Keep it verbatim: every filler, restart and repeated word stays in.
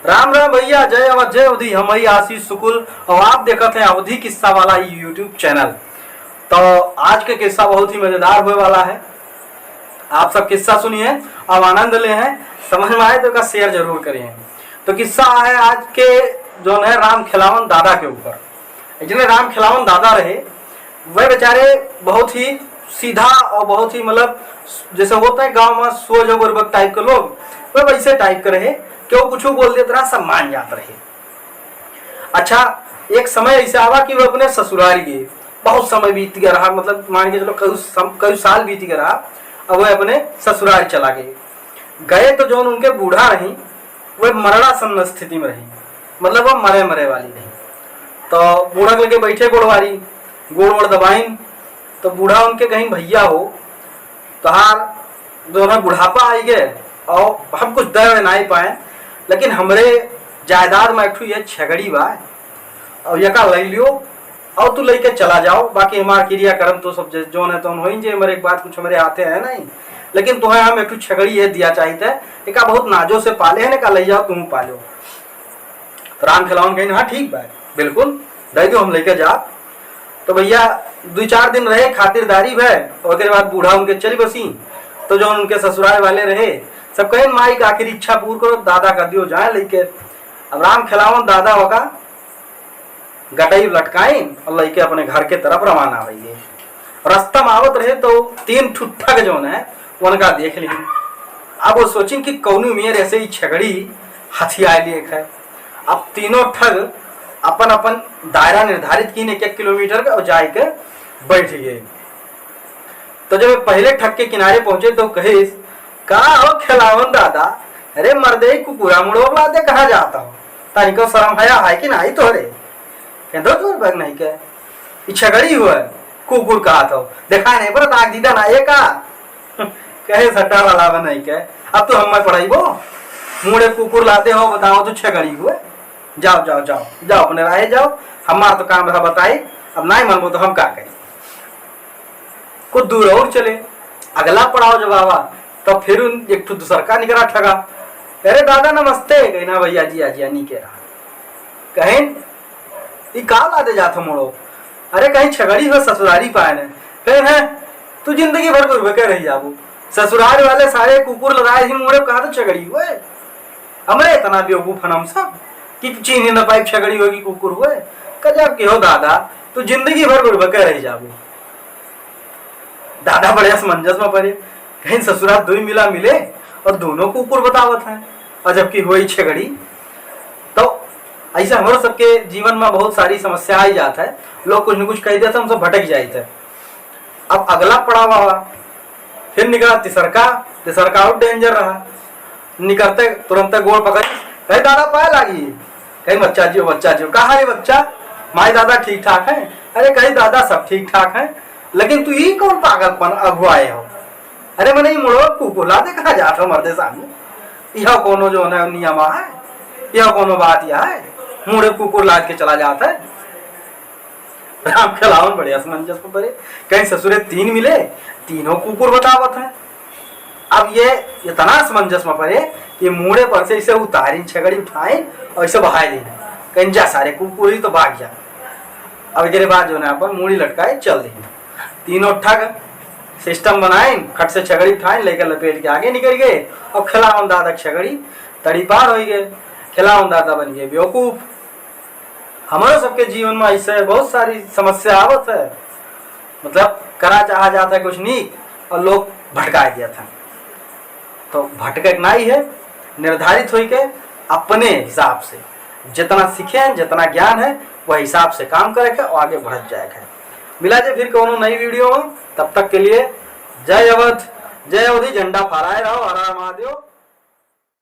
राम राम भैया, जय अवध, जय अवधी। हम ही आशीष शुक्ल और आप देखत हैं अवधी किस्सा वाला ई YouTube channel। तो आज के किस्सा बहुत ही मजेदार होए वाला है। आप सब किस्सा सुनिए और आनंद ले हैं। समझ में आए तो एका share जरूर करिए। तो किस्सा है आज के, जौन है, राम खेलावन दादा के ऊपर। जिन्हें राम खेलावन दादा रहे, वह बेचारे बहुत ही सीधा और बहुत ही, मतलब, जैसे होता है गांव में सोझ और बुर्बक type के लोग, वह वैसे type के रहे कि वो कुछ बोल देत रहा, सब मान जात रहे। अच्छा, एक समय ऐसा आवा कि वो अपने ससुराल गए, बहुत समय बीत गया रहा, मतलब, मान के चलो, कई सम-, कई साल बीत गया रहा। अब वह अपने ससुराल चला गए। गए तो जौन उनके बूढ़ा रही, वह मरणासन्न स्थिति में रही, मतलब, वह मरे मरे वाली रही। तो बूढ़ा के लगे बैठे गोड़वारी, गोड़ वोड़ दबाइन, तो बूढ़ा उनके कहिन, "भैया हो, तोहार जौन है बुढ़ापा आई गए और हम कुछ दे नहीं पाए, लेकिन हमरे जायदाद में एक ठो ये छगड़ी बा, और यका लइ लियो और तू लइके चला जाओ, बाकी हमार क्रियाकर्म तो सब जे-, जौन है तौन होइन जे, हमरे एक बात कुछ हमरे हाथे है नहीं, लेकिन तोहे हम एक ठो छगड़ी ये दिया चाहित है, एका बहुत नाजो से पाले हैं, एका लइ जाओ, तुम पालो।" तो राम खेलावन कहिन, "हाँ, ठीक बा, बिल्कुल, दे दो, हम लइके जाब।" तो भैया, दो चार दिन रहे, खातिरदारी भय, ओकरे बाद बूढ़ा उनके चली बसी। तो जौन उनके ससुराल वाले रहे, सब कहिन, "माई का आखिरी इच्छा पूर करो, दादा का दियो जाए लइके।" अब राम खेलावन दादा ओका गटई लटकाइन और लइके अपने घर के तरफ रवाना होइ गए। रस्ता में आवत रहे तो तीन ठो ठग जौन है, उनका देख ली। अब वो सोचिन कि कौनो मेर ऐसे ही छगड़ी हथियाए लिए है। अब तीनों ठग अपन अपन दायरा निर्धारित कीन एक एक किलोमीटर का और जाए के बैठ गए। तो जब पहले ठग के किनारे पहुंचे तो कहिस, "का हो खेलावन दादा, अरे मर्दे, कुकुरा मुड़ो लादे कहाँ जाता हो? तनिको शर्म हया है कि नहीं तोहरे?" कहे, "दो तोर बग नहीं के, ई छगड़ी हुआ, कुकुर कहा था, देखा नहीं पर दाग दीदा ना ये का?" कहे, "सट्टा वाला बन नहीं के, अब तो हम मैं पढ़ाई वो, मुड़े कुकुर लाते हो, बताओ तो छगड़ी हुए, जाओ, जाओ, जाओ, जाओ, अपने राहे जाओ, हमार तो काम रहा बताई, अब नहीं मनबो तो हम का करी?" कुछ दूर और चले, अगला पड़ाव जब आवा, तब फिर उन एक ठो दूसर का निकरा ठगा, "अरे दादा नमस्ते।" कहे, "ना भैया जी, आजिया नहीं कह रहा।" कहें, "ई का लादे जात हो मोड़ो?" "अरे कहीं छगड़ी हो ससुरारी पाए ने।" कहें, "हैं, तू जिंदगी भर बुरबके रही जाबू। ससुराल वाले सारे कुकुर लदाए ही मुड़े, कहा तो छगड़ी हुए।" हमरे इतना बेवकूफ हन हम सब कि चीन्हे न पाइब छगड़ी होगी कुकुर हुए। गजब के हो दादा, तू जिंदगी भर बुरबके रह जाबू। दादा बड़े असमंजस में पड़े, कहीं ससुरा दुई मिला मिले और दोनों कुकुर बतावत हैं, और जबकि होई छगड़ी। तो ऐसे हमरो सबके जीवन में बहुत सारी समस्या आई जात है, लोग कुछ न कुछ कह देते, हम सब भटक जाइत है। अब अगला पड़ाव आवा, फिर निकला तिसरका, तिसरका और danger रहा। निकरते तुरंते गोड़ पकड़ी, "कहे दादा पाए लागी।" कहे, "बच्चा जियो, बच्चा जियो।" "कहा रे बच्चा, माई दादा ठीक ठाक हैं?" "अरे," कहे, "दादा सब ठीक ठाक हैं, लेकिन तू ई कौन पागलपन अगुआए हो?" "अरे मने ई मुड़ो कुकुर लादे कहाँ जात हो मर्दे सामने? यह कोनो जो है नियम है, यह कोनो बात यह है, मुड़े कुकुर लाद के चला जात है?" राम खेलावन बड़े असमंजस में पड़े, कहीं ससुरे तीन मिले, तीनों कुकुर बतावत हैं। अब ये इतना असमंजस में पड़े कि मूड़े पर से इसे उतारिन, छगड़ी उठाइन और इसे बहाए दीन, कहीं, "जा सारे कुकुर ही तो भाग जा।" अब एकरे बाद जो ना अपन मूड़ी लटकाए चल दीन। तीनों ठग system बनाइन, खट से छगड़ी उठाइन, लेकर लपेट के आगे निकल गए और खेलावन दादा छगड़ी तड़ी पार हो गए। खेलावन दादा बन गए बेवकूफ। हमरो सबके जीवन में ऐसे बहुत सारी समस्या आवत है, मतलब करा चाहा जाता है कुछ नीक और लोग भटकाए दिया था। तो भटके के नाई है, निर्धारित होई के अपने हिसाब से जितना सीखे हैं, जितना ज्ञान है, वह हिसाब से काम करे के और आगे बढ़त जाए के। मिला जे फिर कोनो नई video में, तब तक के लिए जय अवध, जय अवधी, झंडा फहराए रहो, हर हर महादेव।